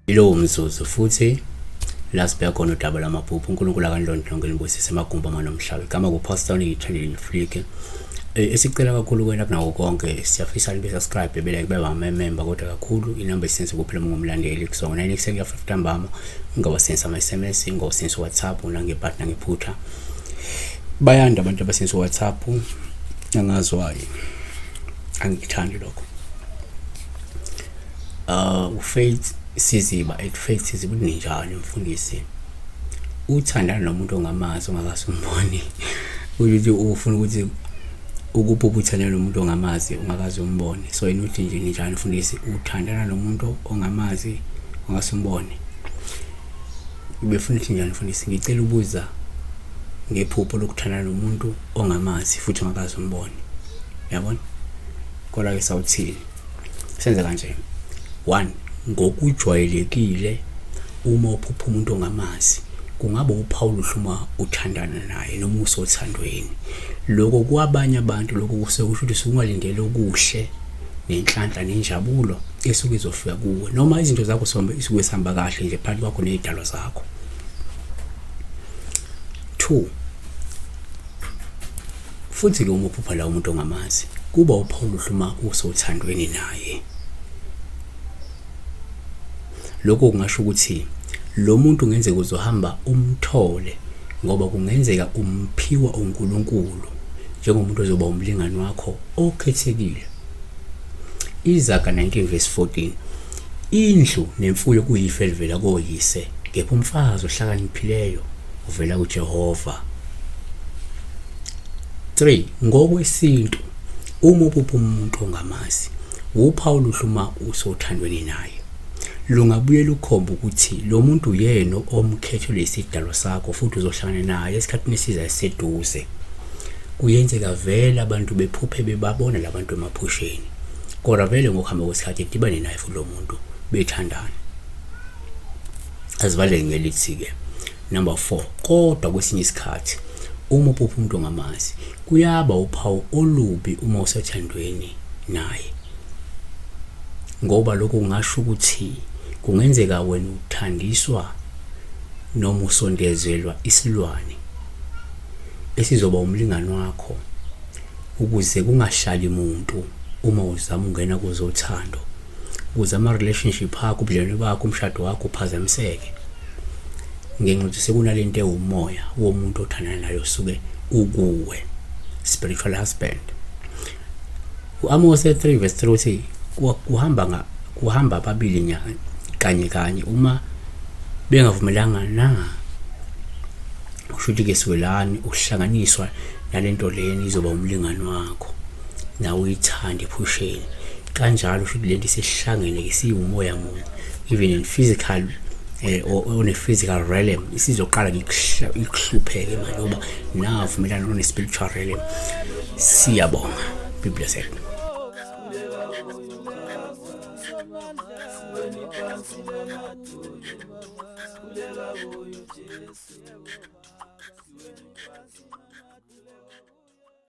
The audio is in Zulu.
Yilowo mzuzu futhi la sibheka khona udaba lwamaphupho. UNkulunkulu akanilonde lonke nibusise amagumbi amanomhlaba. Igama kuPastor Niyithandile Niflike. Esicela kakhulu kwena kunako konke siyafisa nibe subscribe bele kube bamememba kodwa kakhulu inamba isense kuphela uma ungumlandeli kusuka ngo-9 ekuseni kuya 5 ntambama ungawasendisa ama-SMS ungawasendisa WhatsApp unangebhadi nangephutha bayanda abantu abasendisa WhatsApp angazi why angikuthandi lokho. UFaith Siziba ethi Faith Siziba uthi ninjani mfundisi uthandana nomuntu ongamazi ongakaze umbone ukuthi ufuna ukuthi ukuphupha uthandana nomuntu ongamazi ongakaze umbone so yena uthi nje ninjani mfundisi uthandana nomuntu ongamazi ongase umbone ubefuna ukuthi njani mfundisi ngicela ubuza ngephupho lokuthandana nomuntu ongamazi futhi ongakaze umbone yabona kodwa ke sawuthini Senze kanje. 1 ngokujwayelekile uma uphupha umuntu ongamazi kungaba uphawu oluhle uma uthandana naye noma usothandweni. Lokho kwabanye abantu lokho kusuke kusho ukuthi usungalindele okuhle nenhlanhla nenjabulo esuke izofika kuwe noma izinto zakho isuke sihamba kahle nje phakathi kwakho nezidalwa zakho. 2 Futhi-ke uma uphupha la umuntu ongamazi, kuba uphawu oluhle uma usothandweni naye. Lokho kungasho ukuthi lo muntu kungenzeka uzohamba umthole ngoba kungenzeka umphiwa uNkulunkulu njengomuntu ozoba umlingani wakho okhethekile. Izaga 19 verse 14 Indlu nemfuyo kuyifa elivela koyise, kepha umfazi ohlakaniphileyo uvela kuJehova. 3 ngokwesintu uma uphupha umuntu ongamazi wuphawu oluhle uma usothandweni naye lungabuye lukhomba ukuthi lo muntu uyena omkhethelwe isidalwa sakho futhi uzohlangana naye esikhathini esizayo esiseduze. Kuyenzeka vele abantu bephuphe bebabona labantu emaphusheni kodwa vele ngokuhamba kwesikhathi edibane naye futhi lo muntu bethandana. Azivaleke ngelithi-ke number 4 kodwa kwesinye isikhathi uma uphupha umuntu ongamazi kuyaba uphawu olubi uma usethandweni naye ngoba lokho kungasho ukuthi kungenzeka wena uthandiswa noma usondezelwa isilwane esizoba umlingani wakho ukuze kungahlali muntu uma uzama ungena kuzothando ukuze ama-relationship akho ubudlelwane bakho umshado wakho uphazamiseke ngenxa yokuthi sekunalento ewumoya womuntu othandana naye osuke ukuwe spiritual husband. U-Amose 3 verse 3 uthi kuhamba nga kuhamba ababili nya kanye kanye uma bengavumelanga na kusho ukuthi ke siwelani uhlanganiswa nalento leni izoba umlingani wakho nawe uyithande ephusheni kanjalo usho ukuthi lento isihlangene ke siwumoya munye even in physical on a physical realm isizoqala ikuhlupheke manje ngoba navumelana on a spiritual realm. Siyabonga, be blessed.